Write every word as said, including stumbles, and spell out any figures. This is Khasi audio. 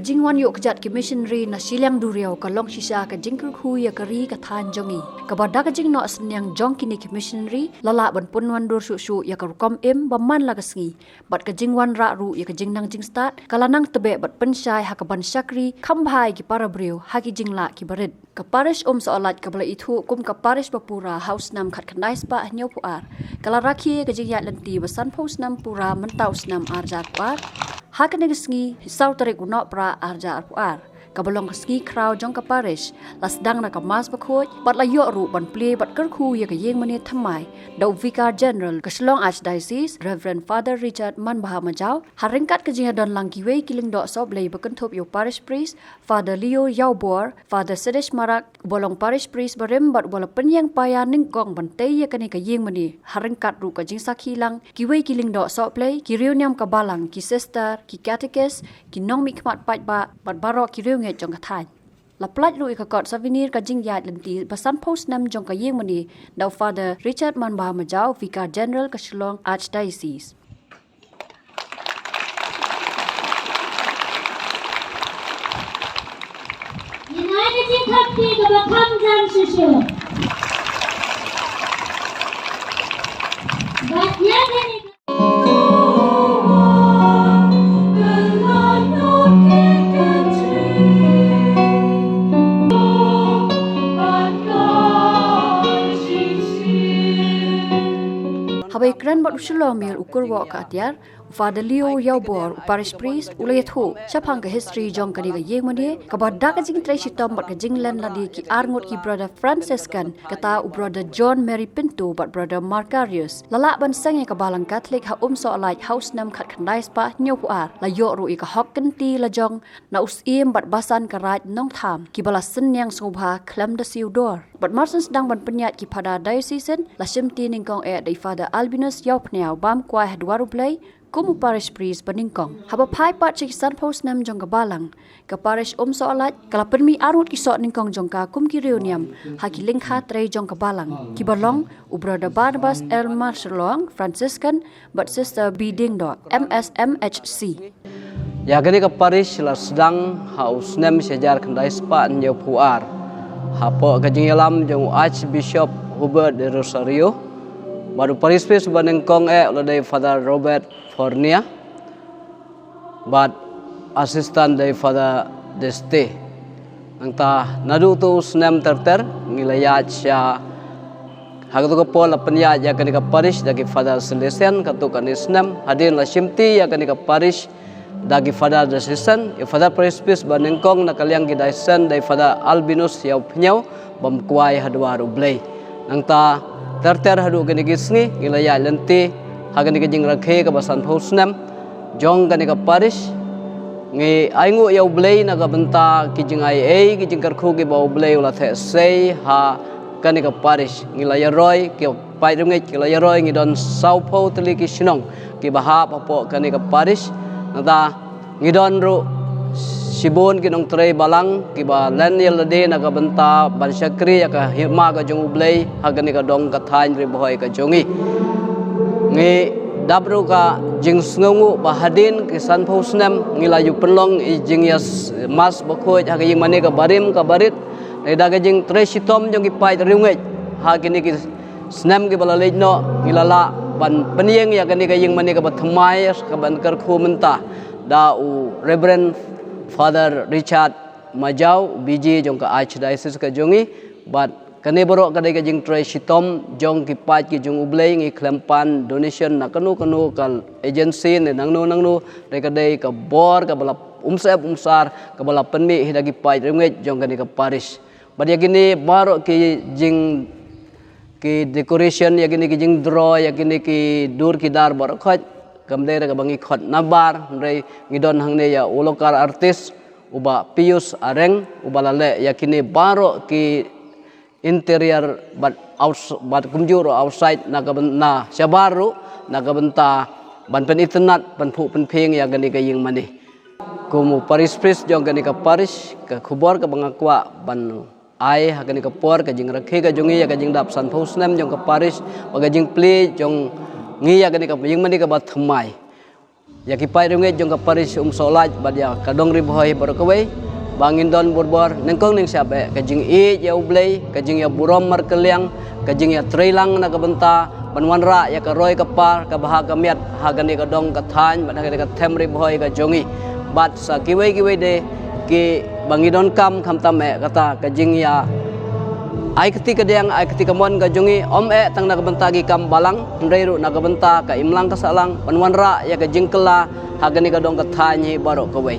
Jingwan ïoh kjat ki missionary na shiliang duriaw ka long shisha ka jingkyrkhu ïa ka ri ka thaiñ jong ngi. Kaba da ka jingnoh synñiang jong kine ki missionary la lah ban pynwandur shuh shuh ïa ka rukom im ba man la ka sngi. Bad ka jingwanrah ruh ïa ka jingnang jingstad ka la nang tbeh bad pynshai ha ka ban shakri kham bha ïa ki para briew ha ki jinglah ki barit. Ka parish Umsohlait kaba la ithuh kum ka parish ba pura ha u snem khatkhyndai spah hynñiewphew ar ka la rakhe ïa ka jingïaid lynti ba sanphew snem pura mynta u snem arhajar arphew ar. Ha kane ka sngi, saw tarik u Nohprah arhajar arphew ar, kaba long ka sngi khraw jong ka parish, la sdang na ka Mass bakhuid bad la ïoh ruh ban plie bad kyrkhu ïa ka ïingmane thymmai da u Vicar General ka Shillong Archdiocese, Reverend Father Richard Manbha Majaw, ha ryngkat ka jingïadon lang kiwei ki lyngdoh sohblei ba kynthup ïa u parish priest, Father Leo Ïawbor, Father Sidish Marak, uba long parish priest barim bad uba la pynïeng paia nyngkong ban tei ïa kane ka ïingmane, ha ryngkat ruh ka jingsakhi lang kiwei ki lyngdoh sohblei, ki riewniam ka balang, ki sister, ki catechist, ki nongmihkhmat paidbah bad baroh ki riewngeit jong ka thaiñ. La pyllait ruh ïa ka kot souvenir ka jingïaid lynti ba sanphew snem jong ka ïingmane da u Father Richard Manbha Majaw, Vicar General ka Shillong Archdiocese. Ngin ai ka jingkhatkhlieh kaba kham jan shuh shuh. Bad ïa kane ka Haba ïakren bad u Shyllor Mayor u kyrwoh ka atiar, u Father Leo Ïawbor, u parish priest, u la ïathuh shaphang ka history jong kane ka ïingmane, kaba da ka jingtrei shitom bad ka jinglen lade ki arngut ki brother Franciscan, kata u brother John Mary Pinto bad brother Markarius. La lah ban seng ïa ka balang Katholik ha Umsohlait ha u snem khatkhyndai spah hynñiewphew ar. La ïoh ruh ïa ka hok kynti lajong na u Syiem bad Basan ka Raid Nongthaw, kiba la synñiang sngewbha khlem da siew dor. Bad mar shu sdang ban pynïaid ki Father Diocesan, la shimti nyngkong eh da i Father Albinus Ïawphniaw, bam kwai ha dwar U Blei kum u parish priest ba nyngkong. Haba phai pat sha ki sanphew snem jong ka balang, ka parish Umsohlait ka la pynmih arngut ki soh nyngkong jong ka kum ki riewniam ha ki lyngkha trei jong ka balang, kiba long u brother Barnabas L Marshallong, Franciscan, bad Sister B Diengdoh, M S M H C. Ïa kane ka parish la sdang ha u snem shihajar khyndai spah hynñiewphew ar, hapoh ka jingïalam jong u Archbishop Hubert de Rosario, bad u parish priest ba nyngkong eh u la dei Father Robert Fornia, bad assistant dei Father Deste. Nangta naduh utu u snem ter ter ngi la ïaid sha, ha katu ka por la pynïaid ïa kane ka parish da ki Father Salesian, katu kane snem, hadien la shimti ïa kane ka parish da ki Father Diocesan, i Father parish priest ba nyngkong na ka liang ki diocesan dei Father Albinus Ïawphniaw, bam kwai ha dwar U Blei. Nangta ter ter haduh kine ki sngi ngi la ïaid lynti ha kane ka jingrakhe kaba sanphew snem jong kane ka parish. Ngi ainguh ïa U Blei na ka bynta ki jingai ei ki jingkyrkhu kiba U Blei u la theh sei ha kane ka parish. Ngi la ïaroi ki paid riewngeit ki la ïaroi, ngi don sawphew tylli ki shnong kiba hap hapoh kane ka parish. Nangta ngi don ruh shibun ki nongtrei balang kiba len ïa lade na ka bynta ban shakri ïa ka hima ka jong U Blei ha kane ka dong ka thaiñ Ri Bhoi ka jong ngi. Ngi dap ruh ka jingsngewnguh ba hadien ki sanphew snem ngi la ju pynlong i jingïa s-, Mass bakhuid ha ka ïingmane ka barim ka barit. Lada ka jingtrei shitom jong ki paid riewngeit ha kine ki snem kiba la leit noh, ngi la lah ban pynïeng ïa kane ka ïingmane kaba thymmai, kaban kyrkhu mynta da u Reverend Father Richard Majaw, B G jong ka Archdiocese ka jong ngi, bad kane baroh ka dei ka jingtrei shitom jong ki paid ki jong U Blei. Ngi khlem pan donation na kano kano ka agency ne nangno nangno, hynrei ka dei ka bor kaba la umsyep umsar kaba la pynmih hi da ki paid riewngeit jong kane ka parish. Bad ïa kine baroh ki jing, ki decoration, ïa kine ki jingdraw, ïa kine ki dur ki dar baroh khoit, kam dei re kaba ngi khot nabar, hynrei ngi don hangne ïa u local artist, u Bah Pius Areng, uba la leh ïa kine baroh ki interior bad outs-, bad kumjuh ruh outside na ka byn-, na shabar ruh, na ka bynta ban pynitynnad, ban phuh pynphieng ïa kane ka ïingmane. Kum u parish priest jong kane ka parish, ka khubor kaba nga kwah ban ai ha kane ka por ka jingrakhe ka jong ngi ïa ka jingdap sanphew snem jong ka parish, bad ka jingplie jong ngi ïa kane ka ïingmane kaba thymmai. Ïa ki paidbah jong ka parish Umsohlait bad ïa ka dong Ri Bhoi baroh kawei, ba ngin don bor bor nyngkong nyngshap eh ka jingïeit ïa U Blei, ka jingïaburom markylliang, ka jingïatreilang na ka bynta ban wanrah ïa ka roi ka par, ka bha ka miat ha kane ka dong ka thaiñ bad ha kane ka them Ri Bhoi ka jong ngi. Bad sa kiwei kiwei de kiba ngi donkam, khamtam eh kata ka jingïa ai kti kadiang, ai kti kamon ka jong ngi, ym eh tang na ka bynta ki kam balang, hynrei ruh na ka bynta ka imlang ka sahlang, ban wanrah ïa ka jingkylla ha kane ka dong ka thaiñ hi baroh kawei.